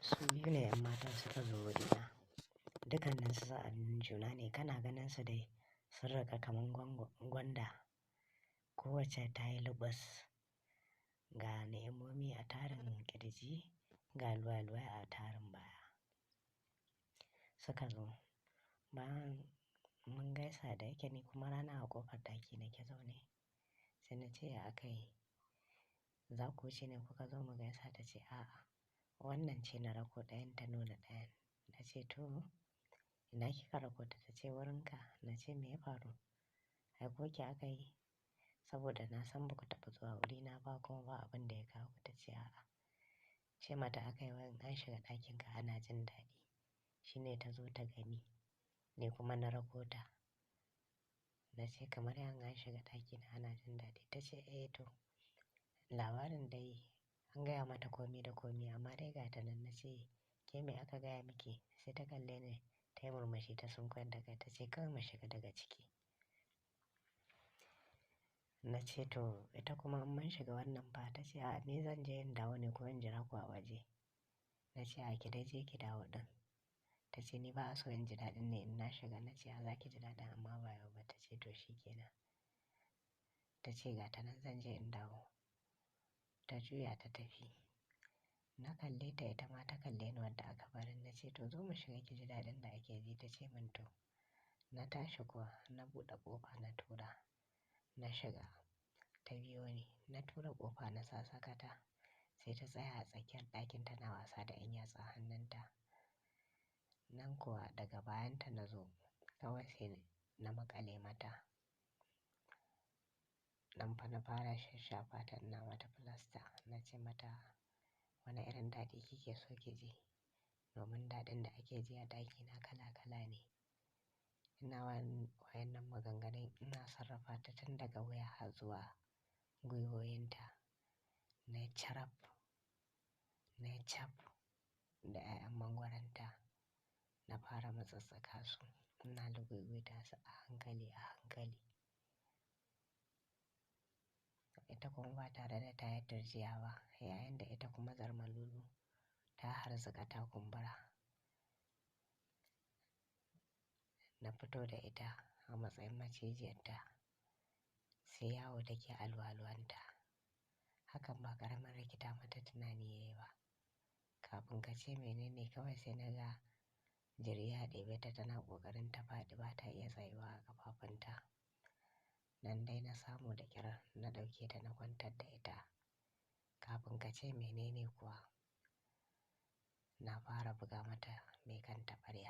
Su biyu ne 'yan matan suka zo wurina. Dukkaninsu sa'annin juna ne, kana ganin su dai sun riƙa kamar gwanda. Kowacce ta yi luɓus ga ni'imomi a tarin ƙirji, ga luwai-luwai a tarin baya. Suka zo bayan mun gaisa da yake ni kuma rana a ƙofar ɗaki nake zaune. Sai na ce ya aka yi? Za ku wuce ne kuka zo mu gaisa? Ta ce a'a, wannan ce na rako ɗayan ta nuna ɗayan. Na ce to ina kika rako ta? Ta ce wurinka. Na ce me ya faru? Aiko ki aka yi? Saboda na san ba ku taɓa zuwa wurina ba kuma ba abin da ya kawo ku. Ta ce a'a. Ce mata aka yi wai in an shiga ɗakinka ana jin daɗi. Shi ne ta zo ta gani, ni kuma na rako ta. Na ce kamar ya in an shiga ɗakina ana jin daɗi. Ta ce eh to labarin dai an gaya mata komi da komi amma dai ga ta nan. Na ce ke me aka gaya miki? Sai ta kalle ni ta yi murmushi ta sunkuyar da kai ta ce kawai mu shiga daga ciki. Na ce to ita kuma in mun shiga wannan fa? Ta ce a'a ni zan je in dawo ne ko in jira ku a waje. Na ce a ki dai je ki dawo ɗin. Ta ce ni ba a so in ji daɗin ne in na shiga. Na ce a za ki ji daɗin amma ba yau ba. Ta ce to shi ke nan. Ta ce ga ta nan zan je in dawo. Ta juya ta tafi. Na kalle ta ita ma ta kalle ni wadda aka bari. Na ce to zo mu shiga ki ji daɗin da ake ji. Ta ce min to. Na tashi kuwa na buɗe ƙofa na tura. Na shiga. Ta biyo ni. Na tura ƙofa na sa sakata. Sai ta tsaya a tsakiyar ɗakin tana wasa da 'yan yatsun hannunta. Nan kuwa daga bayanta na zo kawai sai na maƙale mata. Nan fa na fara shashafa ta ina mata filasta. Na ce mata wane irin daɗi kike so ki ji? Domin daɗin da ake ji a ɗakina kala kala ne. Ina wayannan maganganun ina sarrafa ta tun daga wuya har zuwa gwiwoyinta. Na yi caraf, na yi cap da 'ya'yan mangwaronta. Na fara matsatsaka su. Ina lugugwita su a hankali a hankali. Ita kuma ba tare da ta yi turjiya ba. Yayin da ita kuma zarmalulu ta harzuƙa ta kumbura. Na fito da ita a matsayin macijiyarta. Sai yawo take a luwaluwanta. Hakan ba ƙaramin rikita mata tunani yayi ba. Kafin ka ce menene kawai sai na ga jiri ya ɗebe ta tana ƙoƙarin ta faɗi ba ta iya tsayuwa a ƙafafunta. Nan dai na samu da ƙyar na ɗauke ta na kwantar da ita. Kafin ka ce menene kuwa na fara buga mata mai kan taɓarya.